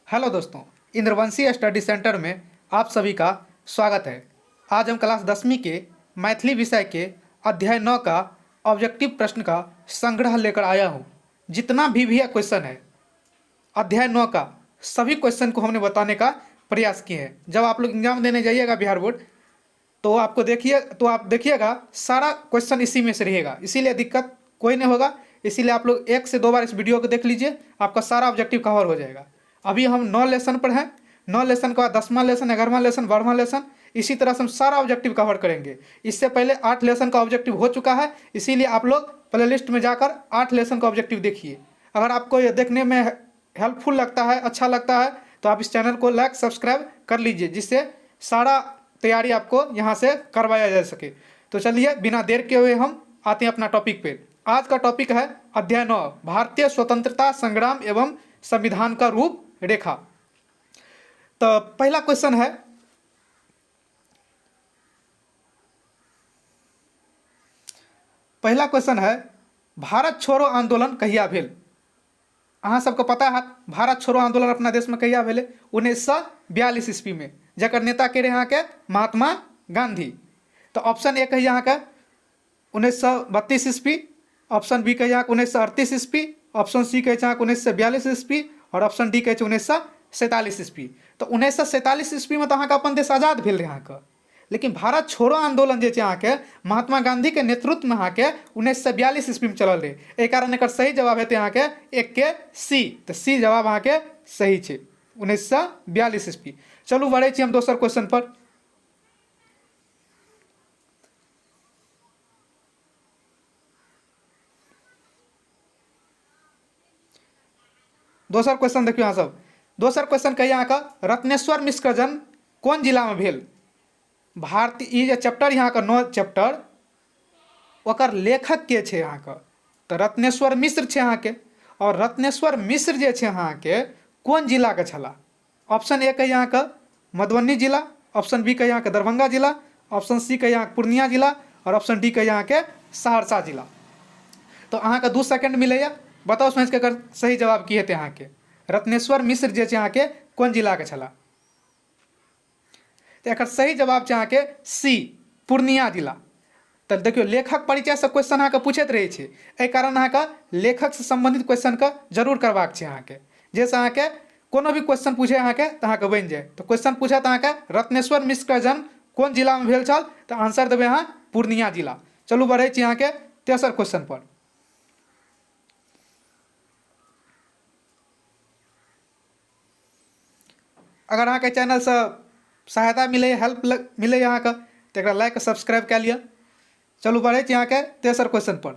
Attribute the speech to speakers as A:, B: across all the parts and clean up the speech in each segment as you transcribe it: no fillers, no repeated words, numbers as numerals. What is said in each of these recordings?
A: Hello दोस्तों, इंद्रवंशी study centre में आप सभी का स्वागत है। आज हम क्लास 10वीं के मैथिली विषय के अध्याय 9 का ऑब्जेक्टिव प्रश्न का संग्रह लेकर आया हूं। जितना भी भैया क्वेश्चन है अध्याय 9 का, सभी क्वेश्चन को हमने बताने का प्रयास किए हैं। जब आप लोग एग्जाम देने जाइएगा बिहार बोर्ड तो आपको देखिए, तो आप देखिएगा सारा क्वेश्चन इसी में से रहेगा, इसीलिए दिक्कत कोई नहीं होगा। इसीलिए आप लोग 1 से 2 बार इस वीडियो को देख लीजिए, आपका सारा ऑब्जेक्टिव कवर हो जाएगा। अभी हम 9 लेसन पर हैं, 9 लेसन के बाद 10वां लेसन, 11वां लेसन, 12वां लेसन, इसी तरह से हम सारा ऑब्जेक्टिव कवर करेंगे। इससे पहले 8 लेसन का ऑब्जेक्टिव हो चुका है, इसीलिए आप लोग प्ले लिस्ट में जाकर 8 लेसन का ऑब्जेक्टिव देखिए। अगर आपको ये देखने में हेल्पफुल लगता है, अच्छा लगता है, तो आप इस चैनल को लाइक सब्सक्राइब कर लीजिए, जिससे सारा तैयारी आपको यहाँ से करवाया जा सके। तो चलिए बिना देर के हुए हम आते हैं अपना टॉपिक पे। आज का टॉपिक है अध्याय 9, भारतीय स्वतंत्रता संग्राम एवं संविधान का रूप रेखा। तो पहला क्वेश्चन है, पहला क्वेश्चन है भारत छोड़ो आंदोलन कहिया भेल? अहाँ सबके पता है भारत छोड़ो आंदोलन अपना देश में कहिया भेलै? 1942 ईस्वी में, जकर नेता के रहे अहाँके महात्मा गांधी। तो ऑप्शन ए कहिए अहाँके 1932 ईस्वी, ऑप्शन बी कहिए अहाँके 1938 ईस्वी, ऑप्शन सी कहै छै अहाँके 1942 ईस्वी, और ऑप्शन डी कहै छै 1947 ईस्वी। तऽ 1947 ईस्वी में तऽ अहाँके अपन देश आजाद भेल रहै अहाँके, लेकिन भारत छोड़ो आंदोलन जे छै अहाँके महात्मा गांधी के नेतृत्व में अहाँके 1942 ईस्वी में चलल रहै। एहि कारण एकर सही जवाब हेतै अहाँके 1 के सी। तऽ सी जवाब अहाँके सही छै, 1942 ईस्वी। चलू बढ़ै छी हम दोसर क्वेश्चन पर। दोसर क्वेश्चन देखियौ अहाँ सब। दोसर क्वेश्चन कहिए अहाँके रत्नेश्वर मिश्र के जन्म कोन जिलामे भेल? भारतीय ई जे चैप्टर अहाँके 9 चैप्टर, ओकर लेखक के छै अहाँके? तऽ रत्नेश्वर मिश्र छै अहाँके। और रत्नेश्वर मिश्र जे छै अहाँके कोन जिलाके छलाह? ऑप्शन ए कहिए अहाँके मधुबनी जिला, ऑप्शन बी कहिए अहाँके दरभंगा जिला, ऑप्शन सी कहिए अहाँके पूर्णिया जिला, और ऑप्शन डी कहिए अहाँके सहरसा जिला। तऽ अहाँके 2 सेकेंड मिलैए, बताउ सोचि कऽ एकर सही जवाब की हेतै अहाँके। रत्नेश्वर मिश्र जे छै अहाँके कोन जिलाके छलाह? तऽ एकर सही जवाब छै अहाँके सी, पूर्णिया जिला। तऽ देखियौ लेखक परिचयसँ क्वेश्चन अहाँके पूछैत रहै छै, एहि कारण अहाँके लेखकसँ सम्बन्धित क्वेश्चनके जरूर करबाक छै अहाँके, जाहिसँ अहाँके कोनो भी क्वेश्चन पूछे अहाँके तऽ अहाँके बनि जाय। तऽ क्वेश्चन पूछत अहाँके रत्नेश्वर मिश्रके जन्म कोन जिलामे भेल छल, तऽ आंसर देबै अहाँ पूर्णिया जिला। चलू बढ़ै छी अहाँके तेसर क्वेश्चन पर। अगर अहाँके चैनलसँ सहायता मिलैए, हेल्प मिलैए अहाँके, तऽ एकरा लाइक सब्सक्राइब कए लिअ। चलू बढ़ै छी अहाँके तेसर क्वेश्चन पर।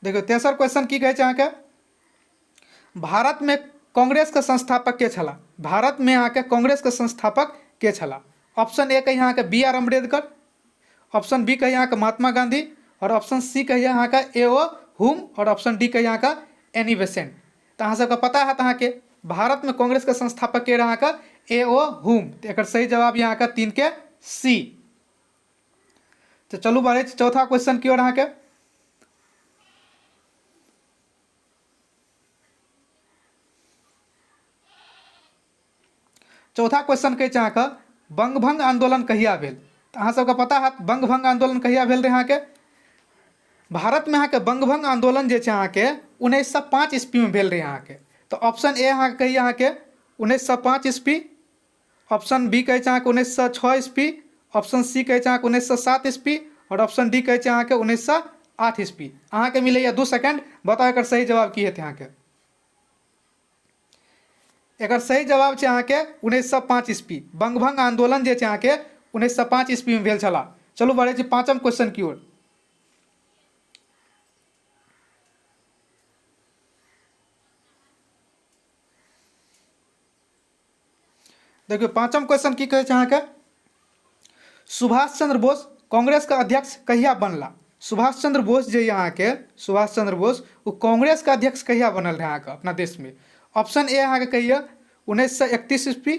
A: देखियौ तेसर क्वेश्चन की कहै छै अहाँके, भारतमे कांग्रेसके संस्थापक के छलाह? भारतमे अहाँके कांग्रेसके संस्थापक के छलाह? ऑप्शन ए कहिए अहाँके बी आर अम्बेडकर, ऑप्शन बी कहिए अहाँके महात्मा गांधी, और ऑप्शन सी कहिए अहाँके ए ओ हुम, और ऑप्शन डी कहिए अहाँके एनी बेसेंट। तऽ अहाँ सबके पता हैत अहाँके भारतमे कांग्रेसके संस्थापक के रहै अहाँके ए ओ हुम। तऽ एकर सही जवाब यऽ अहाँके 3 के सी। तऽ चलू बढ़ै छी चौथा क्वेश्चन की ओर अहाँके। चौथा क्वेश्चन कहै छै अहाँके बंगभंग आंदोलन कहिया भेल? तऽ अहाँ सबके पता हैत बंगभंग आंदोलन कहिया भेल रहै अहाँके। भारतमे अहाँके बंगभंग आंदोलन जे छै अहाँके 1905 ईस्वीमे भेल रहै अहाँके। तऽ ऑप्शन ए अहाँके कहिए अहाँके 1905 ईस्वी, ऑप्शन बी कहै छै अहाँके 1906 ईस्वी, ऑप्शन सी कहै छै अहाँके 1907 ईस्वी, आओर ऑप्शन डी कहै छै अहाँके 1908 ईस्वी। अहाँके मिलैए 2 सेकेंड, बताउ एकर सही जवाब की हेतै अहाँके। एकर सही जवाब छै अहाँके 1905 ईस्वी। बंगभंग आंदोलन जे छै अहाँके 1905 ईस्वी में भेल छला। चलू बढ़ै छी पाँचम क्वेश्चन की ओर। देखियौ पाँचम क्वेश्चन की कहै छै अहाँके, सुभाष चंद्र बोस कांग्रेस के अध्यक्ष कहिया बनला? सुभाष चंद्र बोस जे अहाँके, सुभाष चंद्र बोस ओ कांग्रेस के अध्यक्ष कहिया बनल रहै अहाँके अपना देश में? ऑप्शन ए अहाँके कहिया 1931 ईस्वी,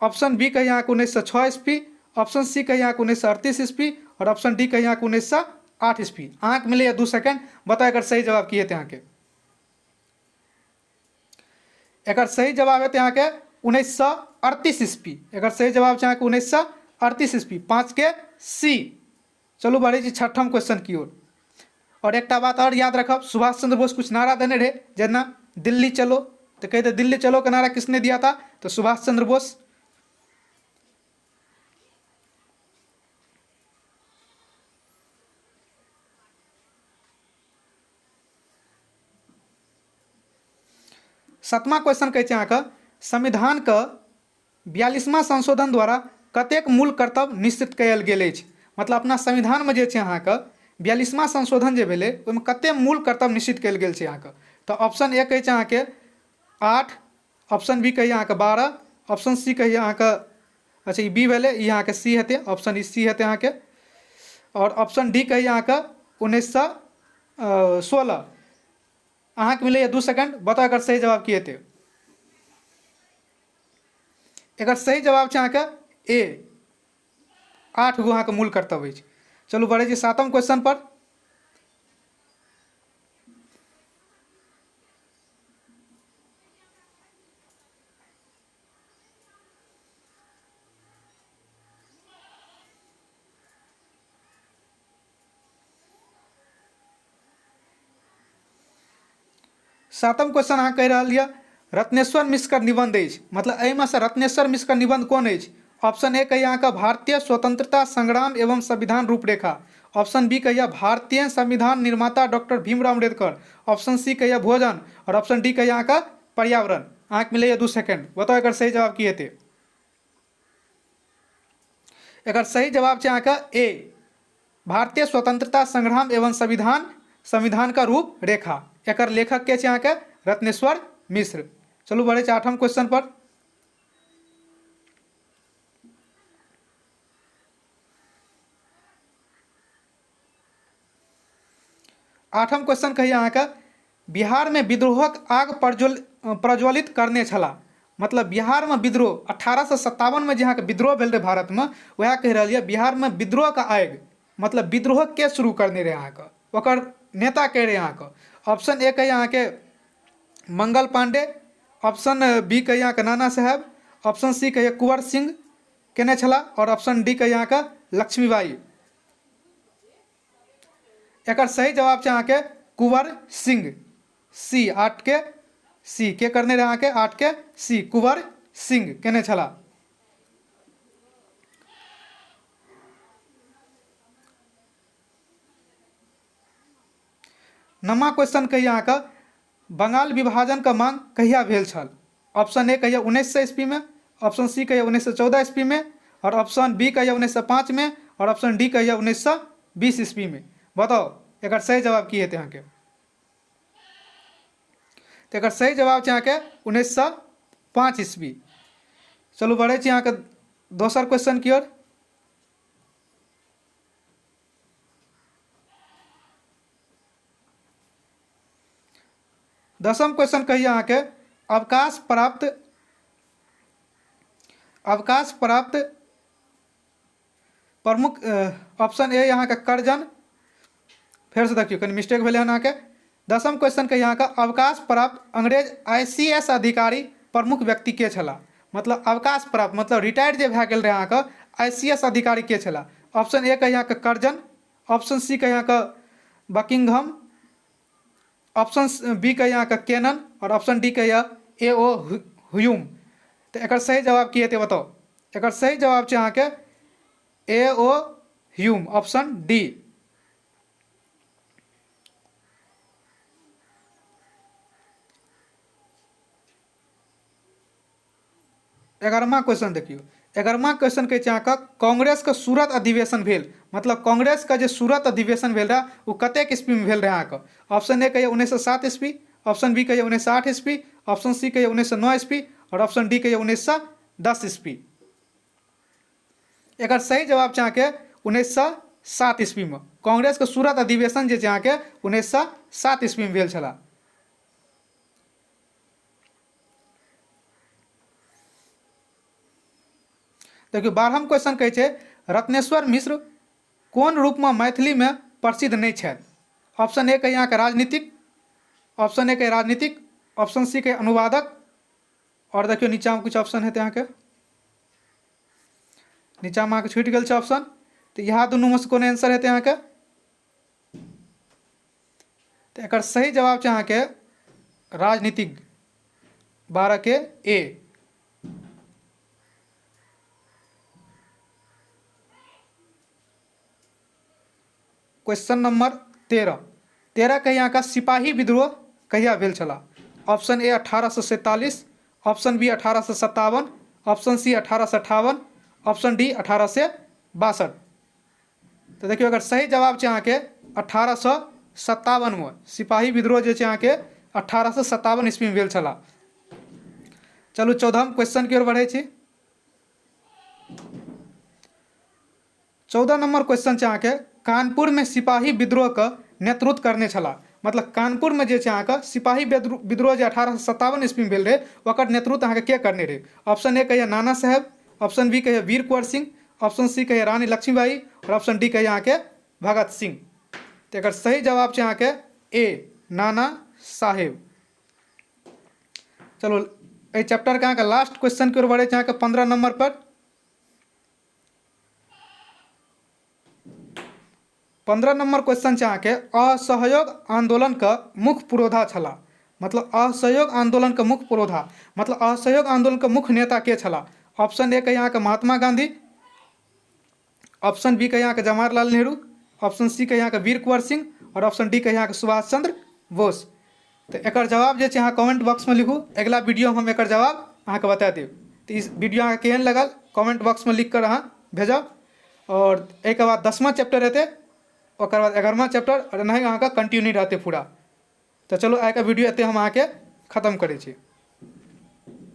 A: ऑप्शन बी कहिया अहाँके 1906 ईस्वी, ऑप्शन सी कहिए अहाँके 1938 ईस्वी आओर ऑप्शन डी कहिए अहाँके 1908 ईस्वी। अहाँके मिलैए 2 सेकेंड, बताउ एकर सही जवाब की हेतै अहाँके। एकर सही जवाब हेतै अहाँके 1938 ईस्वी। एकर सही जवाब छै अहाँके 1938 ईस्वी, 5 के सी। चलू बढ़ै छी छठम क्वेश्चन की ओर। और एकटा बात और याद रखब, सुभाष चंद्र बोस कुछ नारा देने रहे, जेना दिल्ली चलो, तो कहते दिल्ली चलो के नारा किसने दिया था, तो सुभाष चंद्र बोस। सतमा क्वेश्चन कहै छै अहाँके, संविधानके 42वां संशोधन द्वारा कतेक मूल कर्तव्य निश्चित कयल गेल अछि। मतलब अपना संविधानमे जे छै अहाँके 42वां संशोधन जे भेलै ओहिमे कतेक मूल कर्तव्य निश्चित कयल गेल छै अहाँके। तऽ ऑप्शन ए कहै छै अहाँके 8, ऑप्शन बी कहैए अहाँके 12, ऑप्शन सी कहैए अहाँके, अच्छा ई बी भेलै, ई अहाँके सी हेतै, ऑप्शन ई सी हेतै अहाँके, आओर ऑप्शन डी कहैए अहाँके 1916। अहाँके मिलैए 2 सेकंड, बताउ एकर सही जवाब की हेतै। एकर सही जवाब छै अहाँके ए, 8 गो अहाँके मूल कर्तव्य अछि। चलू बढ़ै छी सातम क्वेश्चन पर। सातम क्वेश्चन अहाँ कहि रहल यऽ रत्नेश्वर मिश्र के निबंध अछि, मतलब एहिमे से रत्नेश्वर मिश्र के निबंध कोन अछि। ऑप्शन ए कहिए अहाँके भारतीय स्वतंत्रता संग्राम एवं संविधान रूपरेखा, ऑप्शन बी कहिए भारतीय संविधान निर्माता doctor Bhimrao Ambedkar, option C कहिए भोजन, और ऑप्शन डी कहिए अहाँके पर्यावरण। अहाँके मिलैए 2 सेकेंड, बताउ एकर सही जवाब की हेतै। एकर सही जवाब छै अहाँके ए, भारतीय स्वतंत्रता संग्राम एवं संविधान का रूपरेखा। एकर लेखक के छै अहाँके रत्नेश्वर मिश्र। चलू बढ़ै छै आठम क्वेश्चन पर। आठम क्वेश्चन कहिए अहाँके, बिहारमे विद्रोहक आग प्रज्वलित करने छलाह। मतलब बिहारमे विद्रोह 1857 जे अहाँके विद्रोह भेल रहै भारतमे, वएह कहि रहल यऽ बिहारमे विद्रोहके आगि, मतलब विद्रोह के शुरू करने रहै अहाँके, ओकर नेता के रहै अहाँके। ऑप्शन ए कहिए अहाँके मंगल पांडे, ऑप्शन बी कहिए अहाँके नाना साहेब, ऑप्शन सी कहिए कुंवर सिंह केने छलाह, और ऑप्शन डी कहिए अहाँके लक्ष्मीबाई। एकर सही जवाब छै अहाँके कुंवर सिंह, सी, 8 के सी के करने रहे अहाँके 8 के सी, कुंवर सिंह केने छलाह। नमा क्वेश्चन कहिए अहाँके, बंगाल विभाजन के मांग कहिया भेल छल। ऑप्शन ए कहिए 1900 ईस्वी में, ऑप्शन सी कहिए 1914 ईस्वी में, और ऑप्शन बी कहिए 1905 में, और ऑप्शन डी कहिए 1920 ईस्वी में। बताओ एकर सही जवाब की हेतै अहाँके। तऽ एकर सही जवाब छै अहाँके 1905 ईस्वी। चलू बढ़ै छी अहाँके दोसर क्वेश्चन की ओर। दसम क्वेश्चन कहिए अहाँके, अवकाश प्राप्त प्रमुख, ऑप्शन ए अहाँके कर्जन, फेर से देखियौ कनि मिस्टेक भेलै हन अहाँके। दसम क्वेश्चन कहिए अहाँके, अवकाश प्राप्त अंग्रेज आई सी एस अधिकारी प्रमुख व्यक्ति के छलाह। मतलब अवकाश प्राप्त मतलब रिटायर्ड जे भए गेल रहै अहाँके आई सी एस अधिकारी के छलाह। ऑप्शन ए कहिए अहाँके कर्जन, ऑप्शन सी कहिए अहाँके बकिंघम, ऑप्शन बी कहिए अहाँके केनन, और ऑप्शन डी कहिए ए ओ ह्यूम। तऽ एकर सही जवाब की हेतै बताउ। एकर सही जवाब छै अहाँके A O Hume, option D. 11वां क्वेश्चन देखियौ। 11वां क्वेश्चन कहै छै अहाँके, कांग्रेसके सूरत अधिवेशन भेल, मतलब कांग्रेसके जे सूरत अधिवेशन भेल रहै ओ कतेक ईस्वीमे भेल रहै अहाँके। ऑप्शन ए कहिए 1907 ईस्वी, ऑप्शन बी कहिए 1908 ईस्वी, ऑप्शन सी कहिए 1909 ईस्वी, और ऑप्शन डी कहिए 1910 ईस्वी। एकर सही जवाब छै अहाँके 1907 ईस्वीमे। कांग्रेसके सूरत अधिवेशन जे छै अहाँके 1907 ईस्वीमे भेल छलाह। देखियौ 12म क्वेश्चन कहै छै रत्नेश्वर मिश्र कोन रूपमे मैथिलीमे प्रसिद्ध नहि छथि? ऑप्शन ए कही अहाँके राजनीतिक, ऑप्शन ए कही राजनीतिक, ऑप्शन सी कही अनुवादक, आओर देखियौ नीचाँमे किछु ऑप्शन हेतै अहाँके, नीचाँमे अहाँके छूटि गेल छै ऑप्शन, तऽ इएह दुनूमे से कोनो आंसर हेतै अहाँके। तऽ एकर सही जवाब छै अहाँके राजनीतिक, 12 के ए। क्वेश्चन नंबर 13, 13 कहिया अहाँके सिपाही विद्रोह कहिया भेल छलाह? Option A 1847, option B 1857, option C 1858, option D 1862। तऽ देखियौ एकर सही जवाब छै अहाँके 1857मे सिपाही विद्रोह जे छै अहाँके 1857 ईस्वीमे भेल छलाह। चलू 14म क्वेश्चन की ओर बढ़ै छी। 14 नंबर क्वेश्चन छै अहाँके कानपुरमे सिपाही विद्रोहके नेतृत्व करने छलाह। मतलब कानपुरमे जे छै अहाँके सिपाही विद्रोह जे 1857 ईस्वीमे भेल रहै ओकर नेतृत्व अहाँके के करने रहै? ऑप्शन ए कहिए नाना साहेब, ऑप्शन बी कहिए वीर कुंवर सिंह, ऑप्शन सी कहिए रानी लक्ष्मीबाई, और ऑप्शन डी कहिए अहाँके भगत सिंह। तऽ एकर सही जवाब छै अहाँके ए नाना साहेब। चलो एहि चैप्टरके अहाँके लास्ट क्वेश्चन की ओर बढ़ै छै अहाँके 15 नंबर पर। 15 नंबर क्वेश्चन छै अहाँके असहयोग आंदोलनके मुख्य पुरोधा छलाह। मतलब असहयोग आंदोलनके मुख्य पुरोधा, मतलब असहयोग आंदोलनके मुख्य नेता के छलाह? ऑप्शन ए कहिए अहाँके महात्मा गांधी, ऑप्शन बी कहिए अहाँके जवाहरलाल नेहरू, ऑप्शन सी कहिए अहाँके वीर कुंवर सिंह, और ऑप्शन डी कहिए अहाँके सुभाष चंद्र बोस। तऽ एकर जवाब जे छै अहाँ कमेंट बॉक्समे लिखू, अगिला वीडियोमे हम एकर जवाब अहाँके बता देब। तऽ ई वीडियो अहाँके केहन लागल कमेंट बॉक्समे लिख कर अहाँ भेजब। और एहिके बाद 10वां चैप्टर हेतै, ओकर बाद 11वां चैप्टर, और एनाही अहाँके कंटिन्यू रहतै पूरा। तऽ चलू आइके वीडियो एतहि हम अहाँके खतम करै छी।